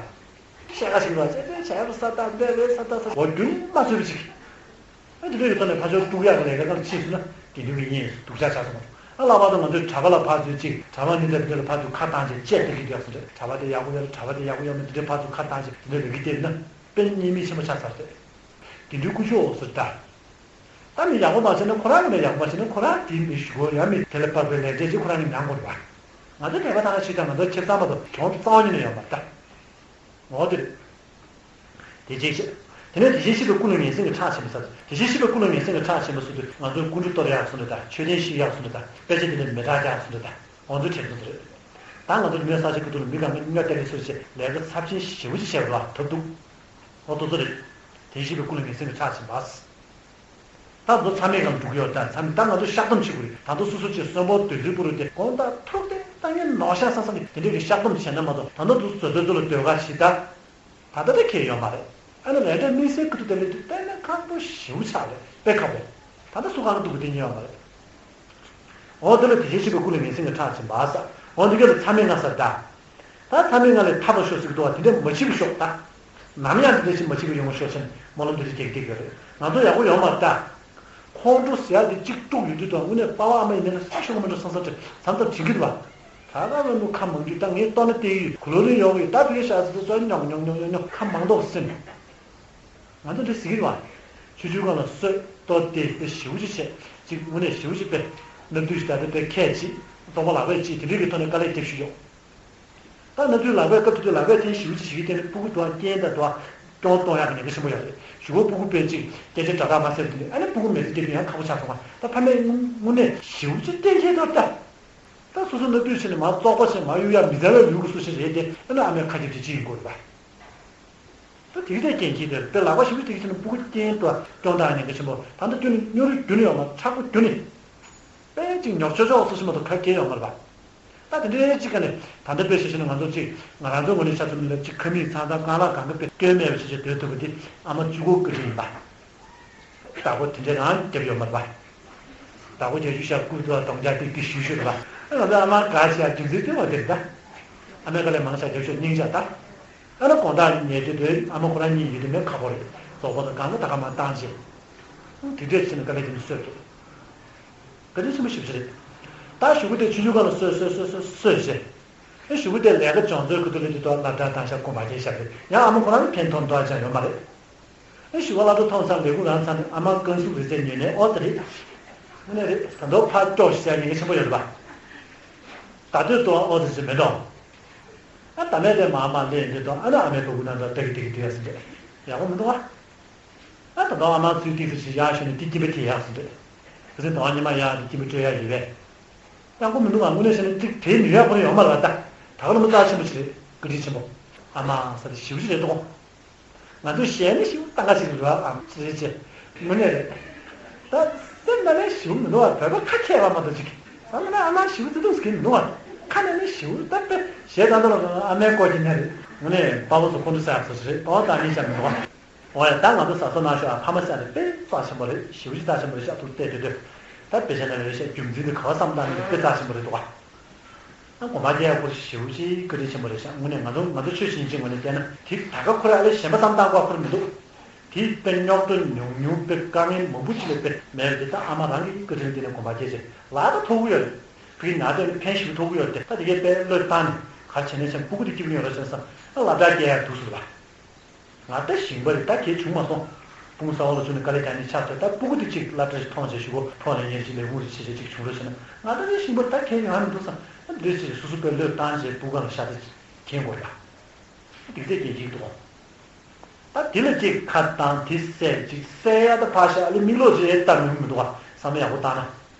བཤད་ཁ་ཞིག་རེད་པ། ཅེ་ཅེ་བྱས་པ་ས་ད་འདས་རེད། ས་ད་ས་འོ་རྒྱུན་མ་ཚོས་པ་ཅིག་ཨ་དེ་འདྲ་ཡོད་ཐོག་ནས་ཕར་ཕྱོགས་དཀྲུག་ཡག་གི་ལས་ཀ་གང་ཕྱིན་སོང་ན་དགེ་འདུན་གྱི་དབྱེན་སྡུག་ཅག་ཆགས་སོང་། ཨ་ལྷག་པར་དུ་ང་ཚོའི་གྲྭ་པ་ལ་ཕར་ཚུར་ཅིག་གྲྭ་པ་ནི་འདྲ་འདི་འདྲ་ལ་ཕར་ཚུར་ཁ་བཏང་བྱས་དཔྱད་བསྡུར་གྱི་འདུག་ཟེར་རེད། གྲྭ་པ་དེ་ཡག་པོ་ཡོད་རེད། གྲྭ་པ་དེ་ཡག་པོ་ཡོད་མེད་འདི་འདྲའི་ཕར་ཚུར་ཁ་བཏང་བྱས་འདི་འདྲ་རེ་གི་བལྟས་ན་དཔེ་ཉེས་དམིགས་ཆེན་པོ་ཆགས་ཚར་རེད། དགེ་འདུན་དཀོན་མཆོག་ཟེར་ད། ད་མི་ཡག་པོ་མ་བྱས་ན་ཁོ་རང་གི་མི་ཡག་པོ་མ་བྱས་ན་ཁོ་རང་དེའི་མི་ཞུ་གོ་ཡང་མི་དེ་ལ་དཔག་པའི་ལས་འབྲས་ཅིག་ཁོ་རང་གིས་མྱངས་དགོས་རེད་པ། ང་ཚོ་དད་པ་དང་ཤེས་དང་ང་ཚོ་ཁེ་བཟང་མ་གཏོགས་གྱོང་རྩ་བ་ཉིད་ནས་ཡོད་མ་རེད་ད། འོ་དེ་རེད། དེ་བཞིན་གཤེགས། དེ་ནས་དེ་བཞིན་གཤེགས་པའི་སྐུ་ལ་ངན་སེམས་ཀྱི་ཁྲག་འབྱིན་པ་ཟེར། དེ་བཞིན་གཤེགས་པའི་སྐུ་ལ་ངན་སེམས་ཀྱི་ཁྲག་འབྱིན་པ་ཟེར་དུས་ང་ཚོས་སྐུ་མགྲོན་གཏོར་ཡག་གསུངས་འདུག་ད། མཆོད་རྟེན་བཤིག་ཡག་གསུངས་འདུག་ད། དཔེ་ཆ་དེ་ལ་མེ་སྲེག་རྒྱག་གསུངས་འདུག་ད། འོ་ཚོ་དྲན་གསོ་དེ་རེད། ད་ང་ཚོ་མི་ས་ཆ་ཁུ་ཐུག་ལ་མི་གང་གི་སྨྱོ་སྟེར་ལེ་ཚོ་བྱས་ལས་ཀ་ཚབས་ཆེན་ཞེ་པོ་ཅིག་བྱས་པ་རེད་བ། ཐབས་སྡུག་འོ་དེ་ཚོ་རེད། དེ་བཞིན་གཤེགས་པའི་སྐུ་ལ་ངན་སེམས་ཀྱི་ཁྲག་འབྱིན་པ། ད་ཚོ་མཚམས་མེད་ངང་འགྲོ་གི་ཡོད་ད། མཚམས་ད་ང་ཚོ་བཤགས་སྡོམ་བྱེད་དགོས་རེད། ད་ཚོ་སོ་སོ་ཅིག་གསོན་པོ་སྡོད་ཚུལ་པོ་རུ་དེ་དགོངས་དག་ཐུགས་དེ་ད་ངས་ནོར་ཤག་བསམ་བསམ་གྱི་དེ་འདྲས་ཀྱི་བཤགས་སྡོམ་བྱས་ན་མ་གཏོགས། ད་ཚོ་དུ་བཟོ་ཚོད་ཚོ་ལ་སྡོད་ག་ཞིག་ད། ད་ལྟ་དེ་ཁེལ་ཡོད་མ་རེད། ཨ་ནི་ལས་འབྲས་དམིགས་བསལ་ཁུ་ཐུག་དེ་ལས་དུས་དཔེ་ན་ཁག་པོ་ཞེ་པོ་ཆགས་རེད། དཔེ་ཁག་པོ། ད་ལྟ་སུ་གང་ག་འདུག་གི་དེ་ཉེ་བ་མ་རེད། འོ་དེ་ལ་དེ་བཞིན་གཤེགས་པའི་སྐུ་ལ་ངན་སེམས་ཀྱི་ཁྲག་འབྱིན་པ་ཟེར། འོ་འདི་ག་ལ་མཚམས་མེད་ལྔ་ཟེར་ད། ད་མཚམས་མེད་ལྔ་ལས་ཐར་པར་ཤོག་ཟེར་གྱི་འདུག་བ། དེ་འདྲ་མ་བྱེད་པར་ཤོག་ད། ནམ་ཡང་དེ་འདྲ་ཞིག་མ་བྱེད་པར་ཡོང་བར་ཤོག་ཟེར་ནས་སྨོན་ལམ་དེ་འདྲ་རྒྱག་བསྡད་ཀྱི་ཡོད་རེད། ང་ཚོ་ཡག་པོ་ཡོང་མ་རེད་ད། ཁོང་ཁྲོ་ཟེར་ཡག་དེ་གཅིག་དཀྲུགས་ཡོང་དུས་དང་དངོས་གནས་པ་ཝང་ཨ་མ་ཡིན་ན་ས་ཤོག་མི་འགྲོ་བསམ་བསམ་དྲན་བསམ་བསམ་དྲན་གྱི་འདུག་བ། ད་ག་བས་མོ་ཁ་མང་རྒྱུ་ད་ངས་ལྟོ་ན་བལྟས་ཡོད། གུ་ལོ་ལི་ཡོག་ཡོད། ད་བི་ཤ་ཟི་ཟོ་ཉོག་ཉོག་ཉོག་ཉོག་ཉོག་ཁ་མང་དོག་སེམས། ང་ཚོ་འདི་ཟིག་རེད་བ། ཆུ་ཆུ་གང་ལ་སོད་ལྟོ་དེ་དེ་ཞིའུ་ཅི་བྱས། ཅིག་དངོས་གནས་ཞིའུ་ཅི་པས། ནབ་དུས་ཤི་ད་དེ་པས་ཁས་ཅིག་རྫོགས་པ་ལག་པས་ཅིག་དེ་འདྲའི་གི་ཐོག་ནས་དཀའ་ལས་རྒྱབ་ཞུས་ཡོད། ད་ནབ་དུས་ལག་པས་སྐབས་དེ་དུས་ལག་པས་འཐེན་ཞིའུ་ཅི་བྱེད་ཀྱི་དེ་ནི་སྤུ་གུ་དུའང་རྐྱེན་དང་དུའང་སྐྱོང་གཏོང་ཡག་གི་ཉེན་ཁ་ཆེན་པོ་ཡོད་རེད། གཞུག་གུ་སྤུ་གུ་པས་ཅིག་སྐད་ཆ་འདྲ་འདྲ་མ་ཟེར་དུས་ནས་ཨ་ནི་སྤུ་གུ་མེད་ཚེ་སྐྱེ་དུས་ཡང་ཁག་པོ་ཆགས་སོང་བ། ད་ཕ་མས་དངོས་གནས་ཞིའུ་ཅི་གཏན་འཁེལ་ཐོག་ད། ད་སོ་སོ་ནབ་དུས་ཕྱིན་ནས་མ་བཙོག་པ་བྱས་མ་གཡུག་ཡ་མི་ཚར་བའི་ལུས་ཀྱི་སུ་ཞིག་རེད་དེ། ཨ་ནི་ཨ་མའི་ཁ་རྒྱབ་དེ་ཅི་ཡིན་དགོས་རེད་པ། ད་དེ་གི་དེ་རྐྱེན་གྱིས་དེར་དཔེ་ལག་པ་ཞིབ་ཏིག་ཕྱིན་ནས་སྤུ་གུ་རྐྱེན་དུ་སྐྱོང་བཏང་ཉེན་ཁ་ཆེན་པོ། ད་ལྟ་ཁྱོད་ནི་སྨྱོ་རུ་རྒྱུ་ནི་ཡོང་མ་མཁྲེགས་པོ་རྒྱུ་ནི། དཔེ་ཅིག་ཉོག་ཆོག་ཆོག་སོ་ཞིག་མ་གཏོགས་ཁ་སྐྱེལ་ཡོང་མ་རེད་པ། ད་དེ་འདྲའི་ཅིག་ག་ནས་ད་ལྟ་དཔེ་བཤད་ཤེས་ན་ང་ཚོ་ཅིག་ང་རང་ཚོའི་ངོས་ནས་ཆ་མཚོན་ན་ཅིག་ཁ་མིག་ཚང་ཚང་རྐང་ལག་གང་གི་དཔེ་སྐྱོན་མེད་པ་བྱེད་བྱེད་སྡོད་ཐུབ་པ་འདི་ཨ་མ་གཅིག་པོ་བཀའ་དྲིན་ཡིན་པ། བདག་པོ་དེ་འདྲའི་རང་རྒྱབ་ཡོད་མ་རེད་པ། བདག་པོ་རྒྱབ་ཞུ་ཤག་སྐུ་ཚོ་གདོང་རྒྱག་ཏིག་ཏིག་ཞུ་ཞུ་རེད་པ། ང་ཚོ་ཨ་མ་དགའ་ཤག་རྒྱུ་མཚན་དེ་བ་དེ་རེད་ད། ཨ་མའི་དཀའ་ལས་མང་ཤག་རྒྱབ་ཤོག་སྙིང་ཤག་ད། ཨ་ན་དགོང་དག་ཉལ་དུས་དེ་ཨ་མ་ཁོ་རང་གཉིད་ཡོད་དུས་མེད་ཁག་པོ་རེད། རྫོགས་པ་དང་གང་ག་ད་ག་མ་བཏང་བྱས། དེ་འདྲས་བྱས་ནས་དཀའ་ལས་དེ་ནི་གསོས་རེད། བཀའ་དྲིན་ཆེན་པོ་ཞེ་པོ་ཅིག་རེད། ད་གཞུག་གུ་དེ་ཆུང་ཆུང་སྒང་ལ་གསོས་གསོས་གསོས་གསོས་གསོས་བྱས། ཨེ་གཞུག་གུ་དེ་ལས་ཀ་སྦྱོང་ཚོའི་ཁུ་ཐུ་ལི་དེ་ཐོག་སློབ་གྲྭ་བཏང་ཤག་དགོན་པ་སྐྱེལ་ཤག་རེད། ཡང་ཨ་མ་ཁོ་རང་ཕན་ཐོགས་མདོག་ཅང་ཡོད་མ་རེད། ཨེ་གཞུག་གུ་སློབ་གྲྭ་ཐོན་ཚར་ལས་ཁུངས་རང་ཚར་ནས་ཨ་མ་རྐང་ཟུག་རེ་ཚད་ཉོས་ནས་ཨོ་དེ་རེད། དངོས་གནས་རེད། ད་དུང་ཕར་སྐྱོག་ཞིག་ཟེར་ཉེན་ཁ་ཆེན་པོ་ཡོད་རེད་པ། ད་དུང་ཨོ་དེ་ཚོ་མི་འདུག་ཨ་ད་མེད་དེ་མ་མ་ལས་འདི་དང་ཨ་ན་ཨ་མའི་ཕྲུ་གུ་ནང་དུ་ཏག་ཏག་ཏག་ཡག་སེ་འདྲ་ཡག་པོ་མི་འདུག་ཨ། ཨ་ད་དུང་ཨ་མ་ཚུལ་ཏིག་ཙམ་ཞིག་ཡག་ཤོས་ནས་ཏིག་ཏིག་པ་དེ་ཡག་སེ་འདྲ། ཁ་སང་དང་ཉི་མ་ཡག་འདི་ཀྱི་མི་སྤྲོད་ཡག་ཡོད་པས། ཡག་པོ་མི་འདུག་ཨ། དངོས་གནས་བཤད་ན་ཏིག་དེ་ཉོ་ཡག་ཁོ་རང་ཡོད་མ་རེད་པ། ད་ད་ག་ལ་མི་རྩ་ཆེན་པོ་ཞིག་རེད། བཀའ་དྲིན་ཆེན་པོ། ཨ་མ་ས་དེ་ཞིབ་ཞིབ་རེད་དོ། ང་ཚོ་གཞས་ནི་ཞིབ་ཏང་ག་ཞིག་རེད་པ། ཨ་ཅེ་ཅེ། དངོས་གནས་རེད། ད་སེམས་ནང་ནས་ཞིབ་མི་འདུག་ཨ། བོད་པ་ཁ་ཁྱད་པར་མ་གཏོགས་ཅིག་ས་ལ་ན་ཨ་མ་ཞིབ་ཙི་ཏུ་ཟེར་གྱི་མི་འདུག་ཨ། ཁ་ནས་ནི་ཞིབ་ད་དཔེ་གཞས་ད་ལྟ་ལ་ཨ་མའི་སྐོར་གྱི་ནས་རེད། དངོས་གནས་དཔའ་བོ་ཚོ་ཁོང་ཚོ་ས་ཡག་ཚོ་ཞིག་རེད། དཔའ་བོ་ད་ནི་བྱ་མི་འདུག་ཨ། འོ་ཡ། ད་ང་ཚོ་ཟ་ས་ན་ཤོག་ཨ། ཕ་མ་ཟེར་ནས་དཔེ་རྩ་ཆེན་པོ་རེད། ཞེ་པོ་ཅིག་རྩ་ཆེན་པོ་རེད་ཤག་ཏུ་བལྟས་དུས་དུས། ད་དཔེ་ཆ་ནང་ལ་རེད་ཤག་རྒྱུ་མཚན་དེ་ག་བ་བསམ་བཏང་ནས་དཔེ་རྩ་ཆེན་པོ་རེད་འདུག་ག་ཨ་དགོན་པ་རྒྱག་ཡག་ཁོ་ཞེ་པོ་ཅིག་བཀའ་དྲིན་ཆེན་པོ་རེད་ཤག་དངོས་གནས་ང་ཚོ་ང་ཚོ་ཆོས་བྱེད་མཁན་ངོས་ནས་བལྟས་ན་དེ་ད་ག་ཁོ་རང་ཨ་ལས་གཞན་པ་བསམ་བཏང་དགོས་ཁོ་རང་མི་འདུག་དེ་དཔེ་རྙོག་དྲ་ཉུང་ཉུང་དཔེ་དཀའ་ངལ་མང་པོ་ཅིག་ལས་དཔེ་མེད་པ་དེ་ད་ཨ་མ་རང་གི་བཀའ་དྲིན་དེ་ནས་དགོན་པ་རྒྱག་བྱས་ལ་ད་ཐོབ་གི་ཡོད་རེད། ཕ་གི་ཉག་དེ་ནས་ཕན་ཞེ་པོ་ཐོབ་གི་ཡོད་རེད་དེ། ད་དེ་གའི་དཔེ་བློས་བཏང་ནས་ག་རེ་བྱས་ནས་བྱས་ན་སྤུ་གུ་དེ་སྐྱིད་པོ་ཡོང་རོགས་བྱས་བསམ། ཨ་སློབ་གྲྭ་སྐྱེལ་ཡག་འདུག་ཟེར་བ། ང་ད་ཞིང་པ་རེད། ད་གལ་བྱུང་མ་སོང་། སྤུན་ས་འོག་ལ་བཅུག་ནས་དཀའ་ལས་རྒྱག་ནས་ཆགས་ཚར། ད་སྤུ་གུ་དེ་གཅིག་སློབ་གྲྭ་ཞིག་མཐོང་བྱས་ཞུ་གོ་ཐོག་ལ་ཡན་ཞིག་ལས་ཁུངས་རེ་བྱས་བྱས་གཅིག་བྱུང་རོགས་བྱས་ན་ང་ད་ནི་ཞིང་པ་ད་གལ་ཡོང་ཡ་མི་འདུག་བསམ། ཨ་འདི་འདྲས་བྱས་སོ་སོ་དཔེ་བློས་བཏང་བྱས་སྤུ་གུ་ལ་ཤ་ཚ་གྱོན་དགོས་ཡ། འདི་ཚད་གྱོན་གྱིན་འདུག་ད་དེ་ལ་གཅིག་ཁ་བཏང་དེ་བསད་གཅིག་བསད་ཡ་ད་ཕར་བཞག་ལས་མིག་ལོག་ཅིག་ལྟ་མི་འདུག་བ། བསམ་བློ་ཡག་པོ་བཏང་ན།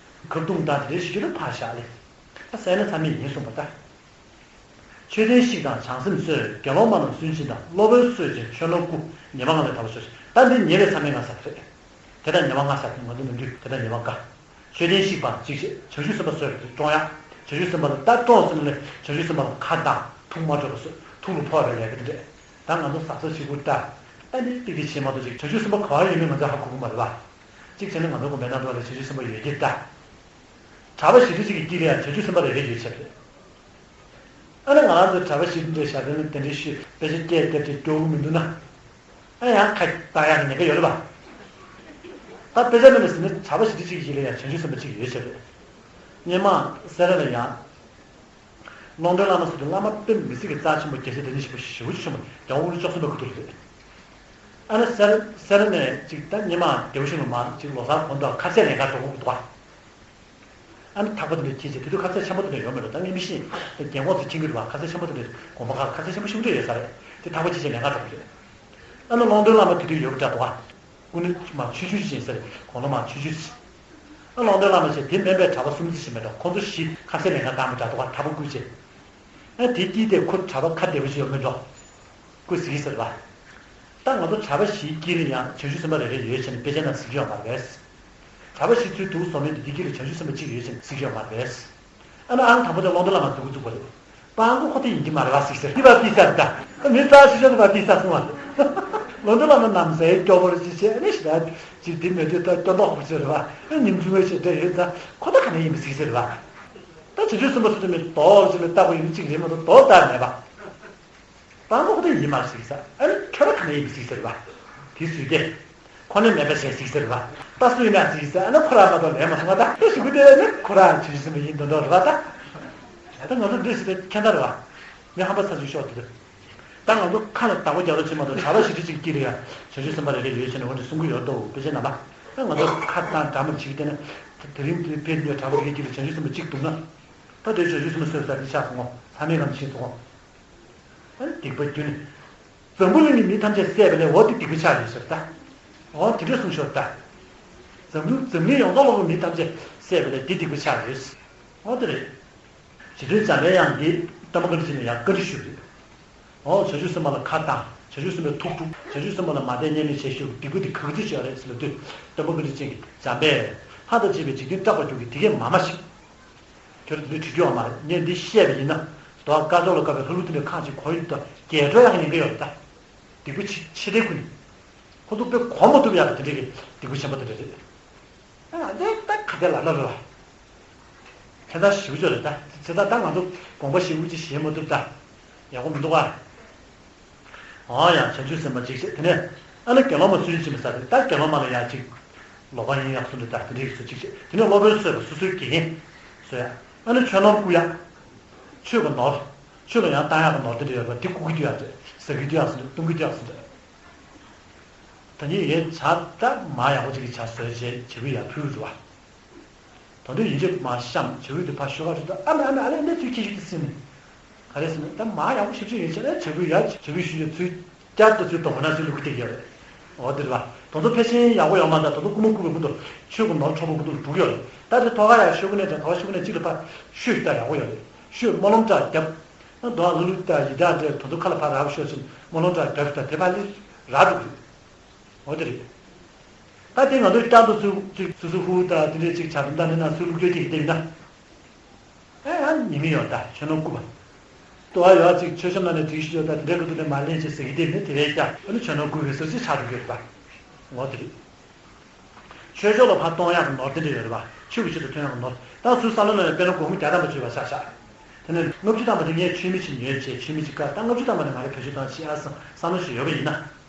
ཁ་རྡུང་བཏང་དེ་འདྲས་ཞིག་ད་ཕར་བཞག་ལས། ད་བསད་ན་ཚར་མེད་ཡིན་གསུངས་པ་ད། མཆོད་རྟེན་བཤིག་དང་བྱང་སེམས་གསོས། དགེ་སློང་མ་རྣམས་སུན་འབྱིན་དང་། སློབ་དཔོན་གསོད་ཅིང་ཆོས་ནོར་རྐུ། ཉེས་པ་ལྔ་ལས་ཐར་པ་གསོལ། ད་འདི་ཉེས་པའི་མཚམས་མེད་ལྔ་ཟེར་རེད། དེ་ལྟར་ཉེས་པ་ལྔ་ཟེར་ཏེ་ང་ཚོ་ནམ་དུས་དེ་ལྟར་ཉེས་པ་ལྔ། མཆོད་རྟེན་བཤིག་པ་གཅིག་བྱས། བྱང་ཆུབ་སེམས་དཔའ་གསོད་པ་དེ་བཀྲོངས་ཡ། བྱང་ཆུབ་སེམས་དཔའ་ལ་ད་བཀྲོངས་ཟེར་ནས་བྱང་ཆུབ་སེམས་དཔའ་ལ་ཁ་བཏང་ཐུགས་མ་སྤྲོ་བ་གསོད་ཐུགས་ལ་ཕོག་པའི་ལས་ཀ་དེ་འདྲས། ད་ང་ཚོ་ཟག་ཟག་ཞིག་པོ་ད། ད་ནི་ཏིག་ཏིག་བྱེད་མ་གཏོགས་ཅིག་བྱང་ཆུབ་སེམས་དཔའ་ག་བ་ཡོད་མེད་ང་ཚོ་ཧ་གོ་གི་མ་རེད་བ། གཅིག་བྱས་ན་ང་ཚོ་དགོན་པའི་ནང་དུ་ལ་བྱང་ཆུབ་སེམས་དཔའ་ཡོད་ཀྱི་ད། གྲྭ་པ་བཞི་བཅུ་ཅིག་གི་དཀྱིལ་ལ་ཡང་བྱང་ཆུབ་སེམས་དཔའ་རེ་རེ་ཡོད་ཚད་རེད། ཨ་ནི་ང་རང་ཚོའི་གྲྭ་པ་བཞི་བཅུ་འདྲ་བཞག་དེ་ནི་དེ་འདྲའི་ཤོད་དཔེ་ཆ་སྐད་བརྒྱབ་བྱས་སྐྱོ་གི་མི་འདུག་ན། ཨ་ཡང་ཁ་བཏང་ཡག་གི་ཉེན་ཁ་ཡོད་རེད་པ། ད་དཔེ་ཆ་མེད་ན་ཟེར་ན་གྲྭ་པ་བཞི་བཅུ་ཅིག་གི་དཀྱིལ་ལ་ཡང་བྱང་ཆུབ་སེམས་དཔའ་གཅིག་ཡོད་ཚད་རེད། སྔོན་མ་སེ་ར་ལ་ཡང་། ཀློང་རྡོལ་བླ་མ་ཟེར་དུས་བླ་མ་དཔེ་མི་སྲིད་ཀྱི་རྩ་ཆེན་པོ་རྒྱལ་སྲས་བདག་ཉིད་ཞིག་པོ་ཞེ་པོ་ཅིག་བྱུང་བ། རྒྱལ་དབང་ཀླུ་བཅུ་གསུམ་པའི་སྐུ་དུས་རེད། ཨ་ནི་སེ་ར་སེ་ར་ནས་ཅིག་ད་སྔོན་མ་བདེ་བ་ཤིང་ལ་མར་ཅིག་ལོ་གསར་གོང་དུ་ཁ་ཟས་ལེན་གར་འགྲོ་དགོས་འདུག་བ། ཨ་ནི་ཐག་པ་དེ་འདྲ་འཁྱེར་བྱས་དེ་དུས་ཁ་ཟས་ཆེན་པོ་དེ་འདྲ་ཡོད་མེད་འགྲོ་ད་ངས་མི་ཤེས། རྒན་གོག་ཚོས་མཁྱེན་གྱི་རེད་བ། ཁ་ཟས་ཆེན་པོ་དེ་འདྲ་དགོན་པ་ཁག་ཁ་ཟས་ཆེན་པོ་ཤིན་ཏུ་ཡོད་ས་རེད། དེ་ཐག་པ་འཁྱེར་བྱས་ལེན་གར་འགྲོ་གི་རེད། ཨ་ནི་ཀློང་རྡོལ་བླ་མ་དེ་དུས་ཡོད་པ་འདྲ་འདུག་བ། སྐུ་ནི་མ་ཆུང་ཆུང་ཞིག་ཡིན་ས་རེད། དགུང་ལོ་མ་ཆུང་ཆུང་ཞིག་ཨ་ཀློང་རྡོལ་བླ་མ་བྱས་དེ་སྨན་པའི་གྲྭ་པ་གསུམ་ཅིག་ཞིག་མེད་འགྲོ། ཁོང་ཚོ་བཞི་ཁ་ཟས་ལེན་གར་བཏང་པ་འདྲ་འདུག་བ། ཐག་པ་བརྐུས་བྱས། ཨ་དེ་དཀྱིལ་དེ་ཁོ་གྲྭ་པ་ཁ་བདེ་པོ་ཞིག་ཡོད་མེད་འགྲོ། སྐུ་གཟིགས་ཟེར་བ། ད་ང་ཚོ་གྲྭ་པ་བཞིའི་དཀྱིལ་ལ་ཡང་བྱང་ཆུབ་སེམས་དཔའ་རེ་རེ་ཡོད་ཅེས་ནས་དཔེ་ཆ་ནང་གཟིགས་ཡོད་མ་རེད། གྲྭ་པ་བཞི་ཚུར་འདུག་བཟོ་མིན་དེ་དཀྱིལ་ལ་བྱང་ཆུབ་སེམས་དཔའ་གཅིག་ཡོད་ཅེས་གཟིགས་ཡོད་མ་རེད། ཨ་ནི་ཨང་དང་པོ་དེ་ཀློང་རྡོལ་བླ་མ་འདུག་འདུག་པ་རེད། སྤང་གོ་ཁོ་ཐག་ཡིན་གྱི་མ་རེད་བ་ཟིག་ཟེར། འདི་བ་ཏི་ས་རེད་ད། མི་རྩ་ཆེ་ཆུང་དེ་བ་ཏི་ས་སོང་བ། ཀློང་རྡོལ་བླ་མ་ནམ་ཟས་སྐྱོ་པོ་རེད་ཅེས་བྱས་ནས་ཞེ་དྲག་ཅིག་འདི་མེད་དུས་ད་སྐྱོ་མདོག་པོ་ཅིག་རེད་བ། ཨ་ཉིན་ཆུང་བའི་ཞེ་དྲག་ཡོད་ད་ཁོ་ཐག་ག་ནས་ཡིན་པ་ཟིག་ཟེར་བ། ད་བྱང་ཆུབ་སེམས་དཔའ་སུ་དེ་མི་རྡོག་ཅིག་ལ་ལྟ་བུ་ཡིན་གཅིག་རེད་མ་གཏོགས་རྡོག་ལྟ་མེད་པ། སྤང་གོ་ཁོ་ཐག་ཡིན་མ་ཟིག་ཟེར། ཨ་ནི་ཁྱོད་རང་ག་ནས་ཡིན་པ་ཟིག་ཟེར་བ། དེ་སུས་ཏེ། ཁོ་ནི་མེད་པ་ཟེར་ཟིག་ཟེར་བ། ད་སུ་ཡིན་ན་ཟིག་ཟེར། ཨ་ནི་ཁོ་རང་མ་གཏོགས་ལས་མ་སོང་བ། ད་དེ་ཞུ་གི་དེ་ནི་ཁོ་རང་བྱང་ཆུབ་སེམས་དཔའ་ཡིན་མདོག་མདོག་རེད་བ་ད། ད་ང་ཚོ་འདི་ཟེར་ཏེ་ཁྱད་མཚར་རེད་བ། མི་ཧམ་པ་ཚ་ཅིག་ཤོག་དེ། ད་ང་ཚོ་ཁ་ལ་བདག་པོ་རྒྱག་རོགས་བྱེད་མ་གཏོགས་གྲྭ་པ་ཞི་ཁྲི་གཅིག་དཀྱིལ་ལ་ཡ་བྱང་ཆུབ་སེམས་དཔའ་རེ་རེ་ཡོད་བྱས་ནས་འོ་འདི་གསུང་གི་ཡོད་དོ། དཔེ་ཆའི་ནང་ལ། ད་ང་ཚོ་ཁ་བཏང་འདྲ་མ་བྱེད་ཀྱི་བསྡད་ན། དེ་རིང་དེ་ཕེབས་ནས་གྲྭ་པ་རེ་རེ་དཀྱིལ་ལ་བྱང་ཆུབ་སེམས་དཔའ་གཅིག་འདུག་ན། ད་དེ་བྱང་ཆུབ་སེམས་དཔའ་གསོས་ས་དེ་ཆགས་སོང་ངོ་། ཚང་མའི་ངམ་ཤེས་སོང་ངོ་། ཨ་ནི་སྡིག་པ་རྒྱུ་ནི། འཛམ་བུ་གླིང་གི་མི་ཐམས་ཅད་བསད་པ་ལས་འོ་དེ་སྡིག་པ་ཆགས་ཡོད་ཟེར་ད། འོ་དེ་འདྲ་གསུངས་ཤོག་ད། འཛམ་བུ་འཛམ་གླིང་ཡོངས་རྫོགས་ལོག་གི་མི་ཐམས་ཅད་བསད་པ་ལས་དེ་སྡིག་པ་ཆགས་ཡོད། འོ་དེ་རེད། རྗེ་བཙུན་འཇམ་པའི་དབྱངས་ཀྱིས་སྟོན་པ་བཀའ་དྲིན་ཅན་ལ་ཡང་བཀའ་འདྲི་ཞུས་པ་རེད། འོ་བྱང་ཆུབ་སེམས་དཔའ་ལ་ཁ་བཏང་། བྱང་ཆུབ་སེམས་དཔའི་ཐུགས་དཀྲུགས། བྱང་ཆུབ་སེམས་དཔའ་ལ་མ་དད་བརྙས་སྨད་བྱས་ཞུས་པ་སྡིག་པ་འདི་ག་གི་ཆེད་བྱས་རེད་ཟེར་ལབ་དུས་སྟོན་པ་བཀའ་དྲིན་ཅན་གྱིས་འཇམ་པས། ལྷ་དང་བཅས་པའི་འཇིག་རྟེན་སྐྲག་པར་འགྱུར་གྱི་དེ་སྐད་མ་སྨྲ་ཞིག། ཁྱོད་ཚོ་འདི་བྲིས་རྒྱུ་ཡོད་མ་རེད། ངས་འདི་བཤད་པ་ཡིན་ན། དོ་བ་དཀར་ཕྱོགས་ལ་བཀབ་པའི་ལྷ་ཀླུ་དེ་འདྲའི་ཁག་ཅིག་གོ་ཡི་འདུག་ད་རྒྱས་སྤྲོས་ཡག་ཉེན་ཁ་ཡོད་རེད་ད། སྡིག་པ་ཆེ་ཆེ་དྲགས་ཀུན། ཁོ་ཚོ་དཔེ་གོ་མ་ཐུབ་ཡག་གི་དེ་འདྲའི་གི་སྡིག་པ་ཆེན་པོ་དེ་འདྲ་རེད། ཨ་འདི་ད་ག་དེ་ལ་ལ་རེད་བ། ཁྱེད་ད་ཞིབ་ཅོ་རེད་ད། ཁྱེད་ད་ད་ང་ཚོ་དགོངས་པ་བཞེས་དགོས་ཅི་བཞེས་མ་ཐུབ་ད། ཡག་པོ་མི་འདུག་ཨ། འོ་ཡ་བྱང་ཆུབ་སེམས་དཔའ་གཅིག་བྱས་དེ་ནས། ཨ་ནི་དགེ་སློང་མ་ཚུལ་ཁྲིམས་ཟེར་རེད་ད། དགེ་སློང་མ་ལ་ཡ་གཅིག་ལོག་པ་ཡིན་ཡག་གསུངས་འདུག་ད་དེ་འདྲ་ཡིག་ཚོ་གཅིག་བྱས། དེ་ནས་སློབ་དཔོན་གསོས་པ་སོ་སོའི་དགེ་རྒན། གསོ་ཡ། ཨ་ནི་ཆོས་ནོར་བརྐུ་ཡ། ཆོས་ཀྱི་ནོར། ཆོས་ལ་ཡང་བཏང་ཡག་གི་ནོར་དེ་འདྲ་ཡོད་པ་དེ་བརྐུ་གི་འདུག་ཡ་ཟེར་ཟ་གི་འདུག་ཡ་ཟེར་འདུག་གཏོང་གི་འདུག་ཡ་ཟེར་འདུག་ད་ནི་ཡའི་ཇ་ད་མ་ཡག་པོ་ཅིག་གི་ཇ་བཟོས་བྱས་བྱ་ཕོའི་ཡར་ཕུལ་འགྲོ་བ། ད་དུང་ཡིན་གཅིག་མ་བཤམས་བྱ་ཕོ་དེ་ཕར་ཤོག་ཁ་ཁྲིད་དུ་ཨ་མ་ཨ་མ་ཨ་ལེ་འདི་ཚུལ་ཁྱི་ཞིག་ཏུ་སྲིད་ནས། ག་རེ་ཟེར་ན་ད་མ་ཡག་པོ་ཞིབ་ཞིབ་ཡིན་བྱས་ན་བྱ་ཕོའི་ཡར་བྱ་ཕོའི་ཤུལ་ཡོད་ཚུལ་བསྐྱར་དུ་ཚུལ་གཏོང་བ་ན་ཚུལ་ལུག་གི་སྟེགས་ཡོད་རེད། འོ་དེ་རེད་བ། ད་དུང་ཕལ་ཆེར་ཡག་པོ་ཡོད་མ་ད་ད་དུང་རྐུ་མ་རྐུ་བའི་ཀུན་ཏུ་ཆོས་ཀྱི་ནོར་འཕྲོག་པའི་ཀུན་ཏུ་འགྲོ་གི་ཡོད་རེད། ད་དེ་ཐོག་ཁ་ཡར་ཤོག་གི་ནས་ཀྱང་ཐོག་ཁ་ཤོག་གི་ནས་གཅིག་ལ་ཕར་ཤོད་ཤིག་ད་ཡག་པོ་ཡོད་རེད། ཤོད་སྨོན་ལམ་འདྲ་རྒྱབ། ད་དུང་ལ་ལུག་ད་ཡི་ད་འདྲ་ད་དུང་ཁ་ལ་ཕར་རག་ཤོད་ཕྱིན་སྨོན་ལམ་འདྲ་རྒྱབ་ཤིག་ད་དེ་ཕར་ལི་རག་འགྲོ་གི་རེད། འོ་དེ་རེད། ད་དེ་ང་ཚོའི་བསྐྱར་དུ་ཚུར་ཚུར་ཚུར་ཚུར་ཧུར་ད་དེ་འདྲས་ཅིག་བྱ་དུམ་ད་ནི་ན་ཚུར་ལུག་སྟོད་ཅིག་བསྟན་ན། ཨེ་ཨ་ཉི་མི་ཡོད་ད་ཆོས་ནོར་རྐུ་བ། ལྟོ་བ་ཡོད་ཅིག་མཆོད་བཤམས་ནང་ནས་བྲིས་ཤིག་ཡོད་ད་དེ་འདྲའི་ཀུ་ཏུ་ནས་མ་ལེན་ཅིག་ཟེར་གི་དེ་ནི་དེ་རེད་ཀྱང་ཨ་ནི་ཆོས་ནོར་རྐུ་བའི་ཟུར་ཅིག་ཆགས་འགྲོ་གི་རེད་པ། ངོ་དེ་རེད། ཆོས་ཕྱོགས་ལ་ཕར་གཏོང་ཡག་གི་ནོར་དེ་འདྲ་ཡོད་རེད་པ། ཆོས་ཀྱི་ཆེད་དུ་ཐོན་ཡག་གི་ནོར་ད་ཚུར་བསམ་བློ་ནང་ནས་དཔེར་ན་སྒོར་མོ་བརྒྱ་ཐམ་པ་བཅོལ་བ་ཆ་བཞག་དེ་ནས་ལྔ་བཅུ་ཐམ་པ་དེ་ངས་མཆོད་མེ་ཅིག་ཉོས་བྱས་མཆོད་མེ་ཅིག་བཀར་ད་ལྔ་བཅུ་ཐམ་པ་ནས་ང་རེ་བེད་སྤྱོད་བཏང་ཤེས་ཨ་བསམ་བསམ་བློ་ཞིག་ཡོད་པ་ཡིན་ན།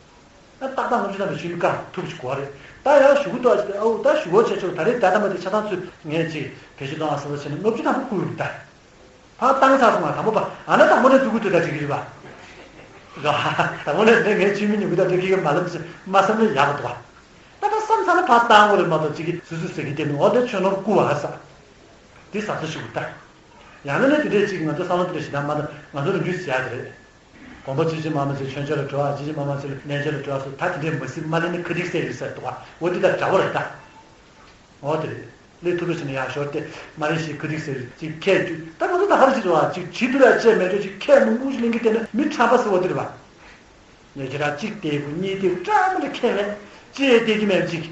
ད་ཏག་ཏག་ལྔ་བཅུ་ཐམ་པའི་ཤུལ་མི་བཀག་ཐུབ་ཅིག་གོ་རེད། ད་ཡང་གཞུག་གུ་ཏོག་ཅིག་ཨའུ་ད་གཞུག་གུ་བྱས་ཆོག་ད་རེས་ད་ཐམ་པ་དེ་ཆ་ཚང་ཚུད་ངས་ཅིག་བེད་སྤྱོད་གཏོང་ཨ་བསམ་བློ་བྱས་ནས་ལྔ་བཅུ་ཐམ་པ་བསྐུར་ཡོང་ད། ཕར་བཏང་ཚར་སོང་ང་དང་པོ་པ་ཨ་ན་དང་པོ་ནས་འཛུགས་གི་ཐུབ་ད་ཅིག་གི་རེད་པ། ར་དང་པོ་ནས་ནས་ངས་ཆུ་མི་ཉུ་གི་ད་དེ་གི་མ་ལམ་ཅིག་མ་བསམ་ན་ཡག་པ་འདུག་བ། ད་ད་བསམ་ཚར་ན་ཕར་བཏང་དགོས་རེད་མ་གཏོགས་ཅིག་གི་སུ་སུ་ཟེར་གི་དེ་ནི་འོ་དེ་ཆོས་ནོར་རྐུ་བ་ཟ། དེ་ཟ་ས་ཞིག་གི་ད། ཡང་ན་ནས་དེ་འདྲས་ཅིག་ང་ཚོ་བསམ་བློ་དེ་འདྲས་ཞིག་ད་མ་ད་ང་ཚོ་རང་རྒྱུད་ཟེར་ཡག་དེ་རེད། དགོན་པ་ཅི་ཅི་མ་མ་ཅིག་མཆོད་མཇལ་ལ་འགྲོ་བ་ཅི་ཅི་མ་མ་ཅིག་གནས་མཇལ་ལ་འགྲོ་བ་སོགས་ད་དེ་འདྲའི་མ་སྲིད་མ་ལེན་ནི་ཁ་ཐིག་ཟེར་རེད་ཟེར་འདུག་བ། འོ་དེ་དང་འདྲ་བོ་རེད་ད། འོ་དེ་རེད། ལས་ཐུབ་རེ་བྱས་ནས་ཡར་ཞོར་དེ་མ་རེད་ཞིག་ཁ་ཐིག་ཟེར་ཅིག་ཁས་བཅུག་ད་ང་ཚོ་ད་ག་རེ་བྱེད་འགྲོ་བ་ཅིག་བྱེད་ཐུབ་ཡ་བྱས་མེད་འགྲོ་ཅིག་ཁས་མང་པོ་ཞིག་ལེན་གི་བསྡད་ན་མི་ཁྲམ་པ་ཟེར་བ་དེ་རེད་བ། ངས་ཁྱེད་རང་གཅིག་བལྟས་དགོས་གཉིས་བལྟས་དགོས་ཀྲང་མི་འདྲ་ཁས་ལེན་ཅི་ཡས་བལྟས་ཀྱི་མེད་ཅིག་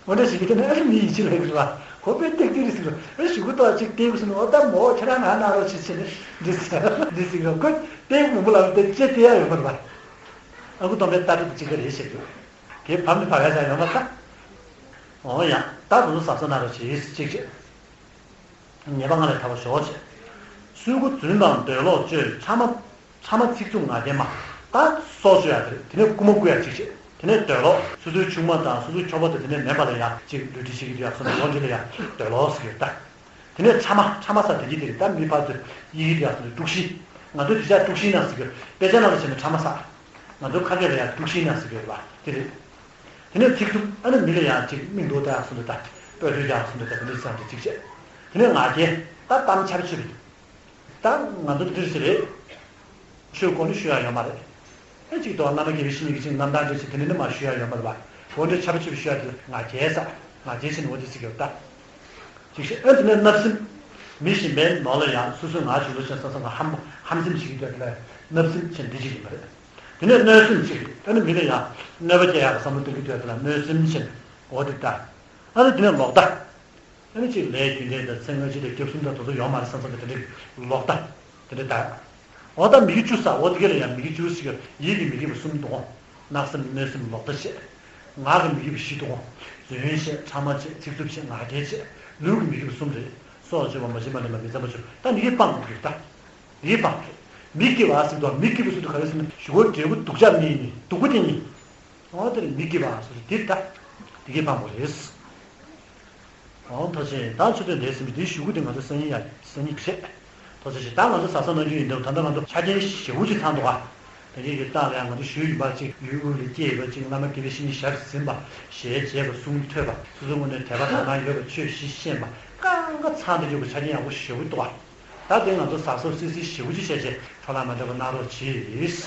འོ་འདྲ་ཞིག་གིས་དེ་ནས་ཨ་ནི་མི་ཡིད་ཆེས་ལེགས་རེད་བ། ཁོ་པས་ཏིག་ཏིག་རེད་ཟེར་རོ། ཨ་ཞུ་གུ་ཏོག་ཅིག་ཏིག་ཟེར་ནས་འོ་ད་མོ་ཁྱེད་རང་ང་གནང་རོགས་བྱེད་ཟེར་ནས་འདི་ཟེར་འདི་ཟེར་རོ། ཁོས་ཏིག་མང་པོ་ལབ་སྟེ་ཅི་ཏིག་ཡ་ཡོད་མ་རེད་བ། ཨ་ཁུ་སྟོན་པས་ལྟ་གྲུབ་ཀྱི་ཅི་ག་རེད་བཤད་རྒྱུ། དེ་བབ་ནི་བབ་ཡ་ཅང་ཡོད་མ་རེད་ད། འོ་ཡ་ད་དུང་ཟབ་ས་གནང་རོགས་བྱེད་ཅིག་བྱེད། ཉེས་པ་ལྔ་ལས་ཐར་བར་ཤོག་ཅེས། སོ་སོའི་རྒྱུ་རྫུན་དང་འདོད་ལོག་སྤྱོད། ཕྲ་མ་ཕྲ་མ་ཚིག་རྩུབ་ངག་འཁྱལ་སྨྲ། ད་སྲོག་གཅོད་ཡ་དེ་རེད། དེ་ནས་རྐུ་མ་རྐུ་ཡ་གཅིག་བྱེད། དེ་ནས་འདོད་ལོག་སོ་སོའི་ཆུང་མ་དང་སོ་སོའི་ཁྱོ་ག་དང་དེ་ནས་མེད་པ་ལ་ཡ་གཅིག་ལུས་འབྲེལ་བྱེད་ཀྱི་དུས་ཡག་སོང་ནས་ལོག་འདྲེ་ལ་ཡ་འདོད་ལོག་ཟེར་གྱི་ཡོད་ད། དེ་ནས་ཕྲ་མ་ཕྲ་མ་ཟེར་དེ་གྱིས་དེ་རེད་ད། མི་ཕར་ཚུར་དབྱེ་གི་དུས་ཡག་སོང་ནས་དཀྲུག་ཤིང་། ང་ཚོ་དེ་ཆ་དཀྲུག་ཤིང་ན་ཟེར་གྱི་ཡོད། དཔེ་ཆ་ནང་ལ་བྱས་ན་ཕྲ་མ་ཟེར། ང་ཚོ་ཁ་སྐད་ལ་ཡ་དཀྲུག་ཤིང་ན་ཟེར་གྱི་ཡོད་པ་དེ་རེད། དེ་ནས་ཚིག་རྩུབ་ཨ་ནི་མི་ལ་ཡང་ཅིག་མིག་མདོག་ལྟ་ཡག་སོང་དུ་ད་སྤོས་དོད་ཀྱང་སོང་དུ་ད་དེ་འདྲ་བསམ་དུ་ཅིག་བྱས། དེ་ནས་ངག་འཁྱལ་ད་གཏམ་ཆབ་ཆུབ་ད་ང་ཚོ་འདིར་ཟེར་རེད། ཆོས་གོ་ནི་ཞུ་ཡག་ཡོད་མ་རེད། ཨེ་ཅིག་ཏུ་བླ་མ་དགེ་བའི་བཤེས་གཉེན་གྱི་ཅིག་རྣམ་ཐར་འདྲ་ཞིག་དེ་འདྲ་ནི་མ་ཞུ་ཡག་ཡོད་མ་རེད་བ། འོ་འདྲ་ཆབ་ཆུབ་ཞུ་ཡག་དེ་ངག་འཁྱལ་ས་ངག་འཁྱལ་ཕྱིན་འོ་དེ་ཅིག་ཡོད་ད། ཅིག་བཤད་ཨེ་དེ་ནས་བརྣབ་སེམས། མི་གཞན་པའི་ནོར་ལ་ཡང་སོ་སོའི་ངག་ཆུང་ལོ་ཆེན་ས་ས་ལ་ཧམ་ཧམ་སེམས་ཤིག་གི་སྟོད་ལ་བརྣབ་སེམས་ཆེན་འདི་ཅིག་ཡིན་པ་རེད། དེ་ནས་གནོད་སེམས་ཅིག་རེད། ཨ་ནི་མི་ལ་ཡང་གནོད་པ་སྐྱེལ་ཡག་གི་བསམ་བློ་གཏོང་གི་འདུག་ལ་གནོད་སེམས་ཆེན་འོ་དེ་ལྟ། ཨ་ནི་དེ་ནས་ལོག་ལྟ། ཨ་ནི་ཅིག་ལས་རྒྱུ་འབྲས་དང་ཚེ་སྔ་ཕྱི་དང་སྐྱབས་གསུམ་དང་དེ་ཚོ་ཡོད་མ་རེད་བསམ་བསམ་གི་དེ་འདྲའི་ལོག་ལྟ། དེ་འདྲ་ལྟ། འོ་ད་མི་དགེ་བཅུ་ཟེར་འོ་དེ་ག་ལ་ཡང་མི་དགེ་བཅུ་ཟེར་གི་ཡིད་ཀྱི་མི་དགེ་བ་གསུམ་འདུག་གོ། བརྣབ་སེམས་གནོད་སེམས་ལོག་ལྟ་བྱས། ངག་གི་མི་དགེ་བ་བཞི་འདུག་གོ། རྫུན་བཤད་ཕྲ་མ་བྱས་ཚིག་རྩུབ་བྱས་ངག་འཁྱལ་བྱས། ལུས་ཀྱི་མི་དགེ་བ་གསུམ་རེད། སྲོག་གཅོད་པ་མ་བྱིན་པ་ལེན་པ་མི་བཙན་པ་བཅོས་པ་ད་འདི་གའི་སྤང་དགོས་ཀྱི་རེད་ད། འདི་གའི་སྤང་དགོས་རེད། མི་དགེ་བ་ཟེར་དུས་མི་དགེ་བ་ཟེར་དུས་ག་རེ་ཟེར་ན་ཞུ་བ་འབྲས་བུ་སྡུག་ཅག་མི་ཡིན་ནི་སྡུག་པོ་དེ་ཡིན། འོ་དེར་མི་དགེ་བ་ཟེར་དེ་ད་འདི་གའི་སྤང་དགོས་རེད། འོ་ཐུགས་རྗེ་ཆེ། ད་ཆུ་ཚོད་འདས་ཟིན་པའི་འདིའི་གཞུག་གུ་དེ་ང་ཚོ་སང་ཉིན་ཡ་སང་ཉིན་བྱེད། ཐུགས་རྗེ་ཆེ། ད་ང་ཚོ་གཟབ་གཟབ་གནང་རྒྱུ་ཡིན་འདུག་ད་ལྟ་ང་ཚོ་ཆ་རྐྱེན་ཞེ་པོ་ཅིག་ཚང་འདུག་ག་དེ་འདྲའི་གི་རྟགས་ལ་ཡང་ང་ཚོ་ཞུ་ཡིན་པ་ཅིག་ཡུལ་དབུས་ལ་སྐྱེས་ཡོད་པ་ཅིག་བླ་མ་དགེ་བའི་བཤེས་གཉེན་ཞལ་གཟིམས་པ། ཞལ་མཇལ་བ། གསུང་ཐོས་པ། སོ་སོའི་ངོས་ནས་དད་པ་དག་སྣང་ཡོད་པ། ཆོས་བཞི་ཤེས་པ། གང་ག་ཚང་བསྡད་རྒྱུ་གི་ཆ་རྐྱེན་ཡག་པོ་ཞེ་པོ་འདུག་ག་ད་དེ་ང་ཚོ་གཟབ་གཟབ་སིལ་སིལ་ཞེ་པོ་ཅིག་བྱས་བྱས་འཕྲོ་བརླག་མ་འགྲོ་བ་གནང་རོགས་གྱིས།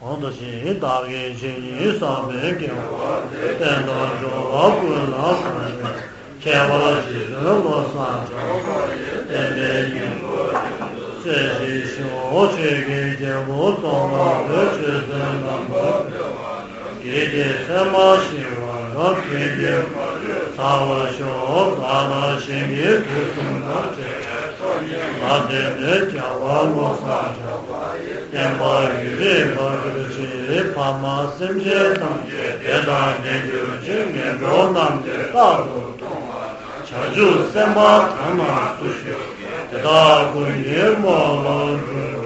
འོ་ད་ཕྱིན་བདག་གིས་ཇི་སྙེད་བསགས་པའི་དགེ་བ་དེ་བསྟན་དང་སྦྱོར་བ་ཀུན་ལ་བསྔོ་བའི་ཁྱད་པར་གཞི་མཐུན་བློ་བཟང་གྲགས་པ་ཡི། བསྟན་པའི་སྙིང་པོ་རྒྱུན་དུ་གསལ་བྱེད་ཞུ། ཆོས་ཀྱི་རྒྱལ་པོ་སྟོང་པ་པོའི་ཆོས་སེམས་རྣམ་པར་གྲོལ་བ་རྣམས། བགེགས་ཀྱི་མཚན་མ་ཞི་བ་དང་། མཐུན་རྐྱེན་མ་ལུས་ཚང་བར་ཤོག །བདག་དང་གཞན་གྱི་དུས་གསུམ་དང་བྲལ་བའི་ཐོབ་ནས་ལ་བརྟེན་ནས་རྒྱལ་བ་བློ་བཟང་གྲགས་པ་ཡི། བསྟན་པ་ཡུན་རིང་འཕེལ་གྱུར་ཅིག །ཕ་མ་སེམས་ཅན་ཐམས་ཅད་བདེ་དང་ལྡན་གྱུར་ཅིག །ངན་འགྲོ་རྣམས་ནི་རྟག་ཏུ་སྟོང་བ་དང་། བྱང་ཆུབ་སེམས་དཔའ་ཐམས་ཅད་ཚུར་ཤོག །དེ་དག་ཀུན་གྱི་མོད་ལ་འགྲོ།